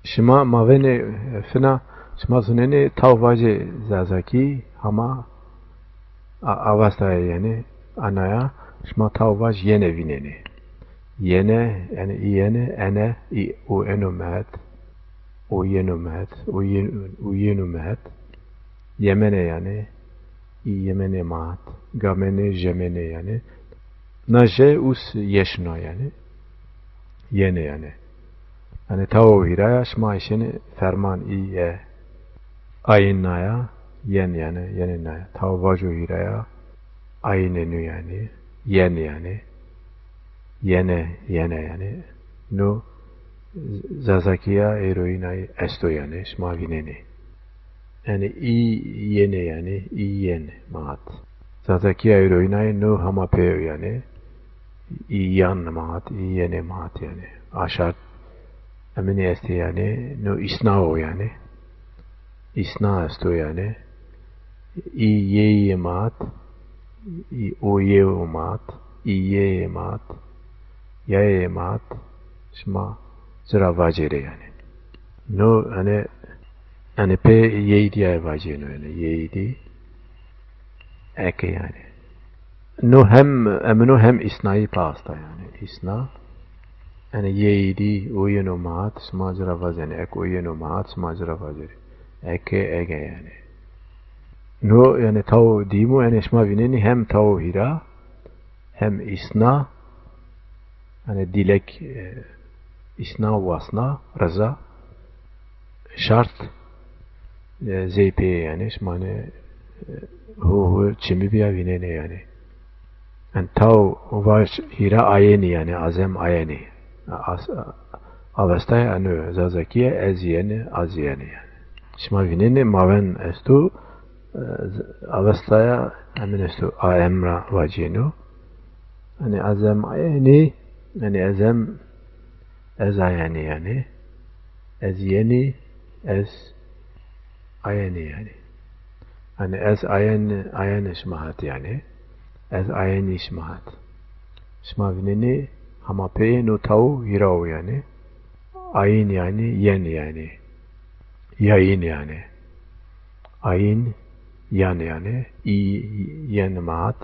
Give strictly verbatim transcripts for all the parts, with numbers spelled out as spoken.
Şima mavênê fina, şima zunênê taw vajê Zazakî hama a-, Avestaya, yanî anaya, şima taw vaj yenê vînenê. Yenê, yanî î yenê, enê, î, o eno mehet, o yeno mehet, o yen-, o yeno mehet. Yemenê yanî, î yemenê mehet. Gamenê, jemenê yanî. Na je us yeşna yanî. Yenê yanî. Yanî tawo hîraya şima eşênê ferman î ye. Ayîn naya, yen yanî, yenê naya. Tawo vajo hîraya, ayînê nû yanî, yen yanî. Yenê, yenê yanî. No Zazakîya êroyînayî esto yanî, şima vînenê. Yanî î yenê yanî, î yen mehet. Zazakîya êroyînayî no hema pê yo yanî. Î yan mehet, î yenê mehet yanî. A şart eminî estê yanî, no îsna o yanî. Îsna esto yanî. Î yê yê mehet, î o yê o mehet, î yê yê mehet, ya yê mehet, şima ci ra vacêrê yanî. No, yanî, yanî pê yey dî ya vacêno yanî, yey dî. Eke yanî. No hem emino hem îsnayî pê asta yanî. Îsna. Yanî yey dî, o yeno mehet, şima ci ra vazenê. Ek o yeno mehet, şima ci ra vazenê. Eke, ege yanî. No, yanî tawo dîmo, yanî şima vînenî hem tawo hîra, hem îsna, yanî dîlek, e, îsna, wasna, riza, şart, e, zey pê yanî, şima ne, e, hu hu çimî bîya vînenê yanî. En taw vaj hîra ayenî yanî, azem ayenî. As-, Avestaya eno Zazakîye ez yenî, az yenî yanî. Şima vînenê maven esto, e, z-, Avestaya emin esto, a em ra vacîyeno. Yanî azem ayenî, yanî ezem, ez ayenî yanî. Ez yenî, ez ayenî yanî. Yanî ez ayen, ayen şima hat yanî. Ez ayenî şima hat. Şima vînenê hema peyê no taw hîra o yanî. Ayîn yanî, yen yanî. Yayîn yanî. Ayîn, yan yanî. Î yen mehat,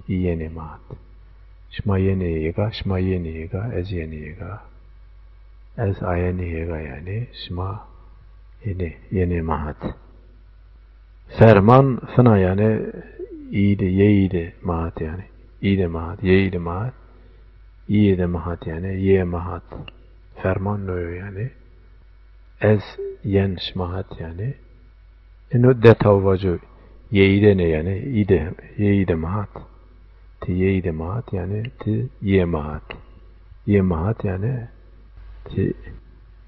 î yenê mehat. Şima yenê yêga, şima yenî yêga, ez yenî yêga. Ez ayenî yêga yanî, şima yenê, yenê mehat. Ferman fina yanî, î de, yeyî de mehat yanî. Î de mehat, yeyî de mehat. Îyê de mehat yanî, yê mehat. Ferman no yo yanî. Ez yen şima hat yanî. Eno de taw vaco yeyî de nê yanî, î de, yeyî de mehat. Ti yeyî de mehat yanî, ti yê mehat. Yê mehat yanî, ti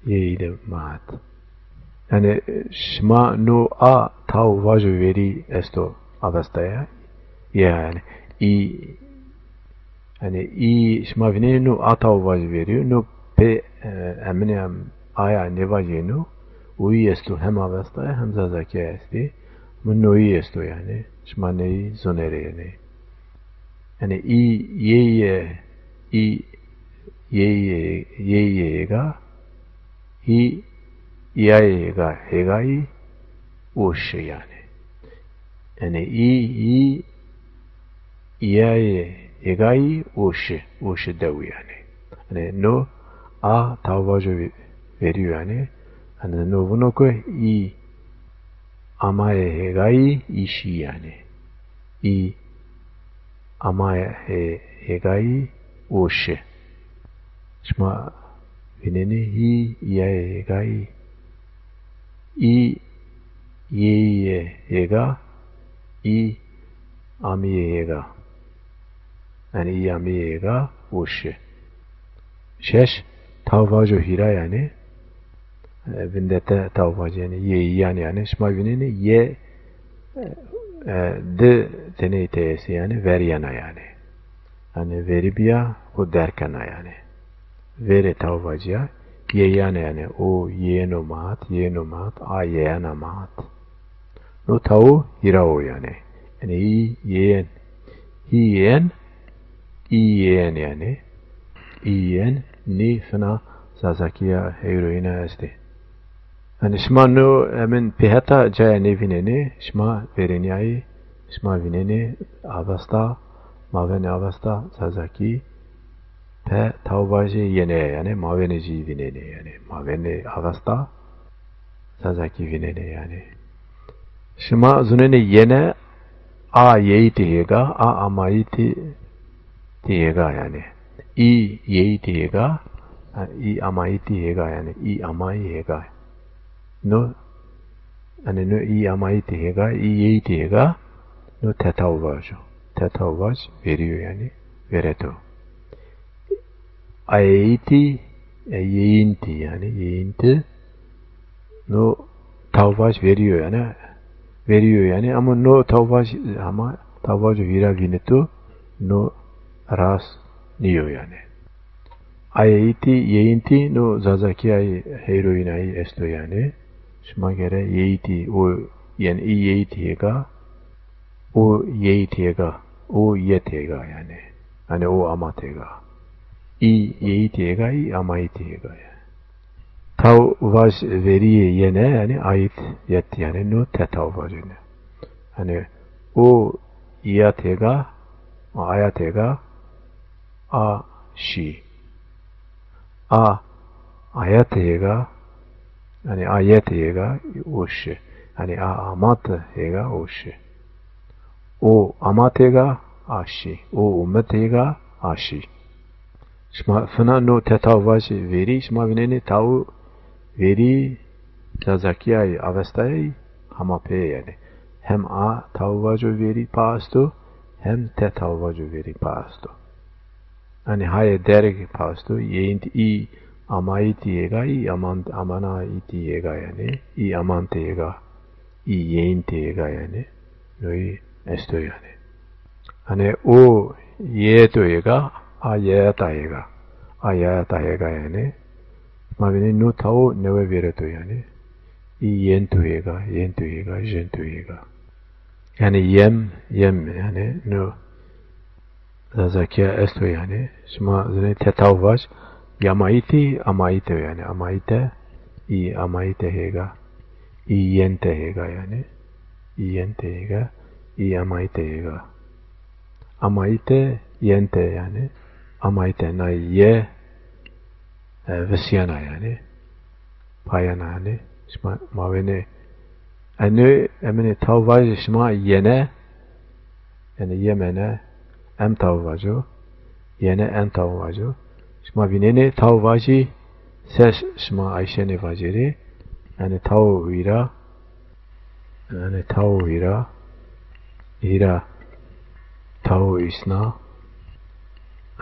yeyî de mehat. Yanî şima no a taw vajo verî esto Avestaya. Yê yanî, î Yanî î şima vînenê no a taw vaj verîyo, no pê, e, eminê em aya nêvajîyeno, o î esto hem Avestaya hem Zazakîya estê. Mi no î esto yanî, şima neyî zonerê yanî. Yanî î yê yê, î yê yê, yê yê yêga, î îyayê yêga, hêgayî, o şi yanî. Yanî î, î, îyayê hêgayî o şi, o şi dew yanî. Yanî no a taw vajo ve-, verîyo yanî. Yanî no vuno ke î amayê hêgayî î şî yanî. Î amayê hê-, hêgayî o şi. Şima vînenê hî îyayê hêgayî, î yeyî yê hêga, î amîyê hêga. Yanî î amîyê hêga o şi. Şeş, taw vajo hîra yanî. E, vindete taw vacî yanî, yê yan yanî. Şima vînenê yê, e, di tenê teyesî yanî, ver yena yanî. Yanî verî bîya û derkena yanî. Verê taw vacîya, yê yan yanî, o yêno mehat, yêno mehat, a yêyena mehat. No tawo hîra o yanî. Yanî î yêyen, hî yêyen, î yêyen yanî. Î yêyen, nî fina Zazakîya heyroyîna estê. Yanî şima no emin pê heta caya nêvînenê, şima verênîyayî, şima vînenê Avesta, Mavenê Avesta, Zazakî, pe taw vajê yeneye, yanî mavenê jî vînenê, yanî mavenê Avesta, Zazakî vînenê yanî. Şima zunenê yene, a yeyî tî hêga, a amayî tî, tî hêga yanî. Î yeyî tî hêga, î amayî tî hêga yanî. Î amayî hêga. No, yanî no î amayî tî hêga, î yeyî tî hêga, no tetaw vajo. Tetaw vaj verîyo yanî, vereto. Ayeyî tî, e, yeyîn tî yanî, yeyîn tî. No taw vaj verîyo yanî, verîyo yanî, ama no taw vaj, ama taw vajo hîra vînito, no rast nîyo yanî. Ayeyî tî, yeyîn tî, no Zazakîyayî heyroyînayî esto yanî. Şima gere yeyî tî, o, yanî î yeyî tî hêga, o yeyî tî hêga, o ye têga yanî. Yanî o ama têga. Î yeyî tî hêga, î amayî tî hêga yanî. Taw vaj verîyê yene, yanî ayît yet, yanî no tetaw vajêne. Yanî o ya têga, o aya têga, a şî. A aya têga, yanî a ye têga, o şi. Yanî a ama têga, o şi. O ama têga, a şî. O ome têga, a şî. Şima fina no tetaw vajê verî, şima vînenê taw verî Zazakîyayî, Avestayî hema pê yanî. Hem a taw vajo verî pa esto, hem tetaw vajo verî pa esto. Yanî hayê derg pa esto, yeyîn tî î amayî tî hêga, î aman, amanayî tî hêga yanî. Î aman tî hêga, î yeyîn tî hêga yanî. Noyî esto yanî. Hanî o yeyeto hêga, a yeyeta hêga. A yeyeta hêga yanî. Ma vînê no tawo newe vêreto yanî. Î yento hêga, yento hêga, jento hêga. Yanî yem, yem yanî no Zazakîya esto yanî. Şima zunê tetaw vaj, yamayîtî, amayîte yanî. Amayîte, î amayîte hêga. Î yente hêga yanî. Î yente hêga. Î amayîte hêga. Amayîte, yente yanî. Amayîte na ye, e, visîyena yanî. Payena yanî. Şima mawênê. Enê, eminê taw vajê şima yene. Yanî yemene, em taw vajo. Yene en taw vajo. Şima vînenê taw vajî se şima ayşenê vajêrê. Yanî tawo hîra, yanî tawo hîra, hîra tawo îsna,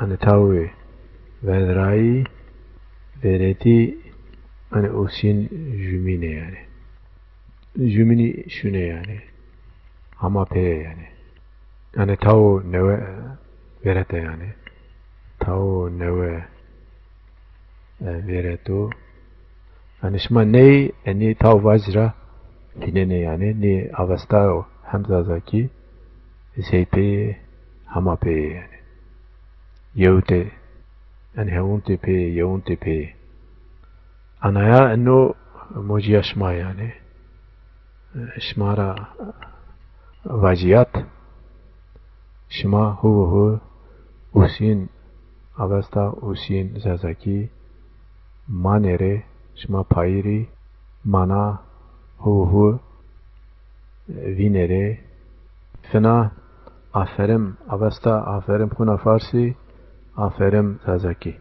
yanî tawê verdrayî, veretî, yanî usîn jumînê yanî. Jumînî şunê yanî. Hama pê yanî. Yanî tawo newe vêrete yanî. Tawo newe, e, vêreto. Yanî şima ney, e, nê taw vajî ra vînenê yanî. Nê Avesta yo hem Zazakî, sey pê, hama pê yanî. Yewte, yanî hewuntê pê, yewuntê pê. Anaya eno mocîya şima yanî. Şima ra vacîyat. Şima hu hu Usîn Avesta, Usîn Zazakî manê rê, şima payîrî mana hu hu vînê rê. Fina aferim Avesta, aferim xuna Farsî, aferim Zazakî.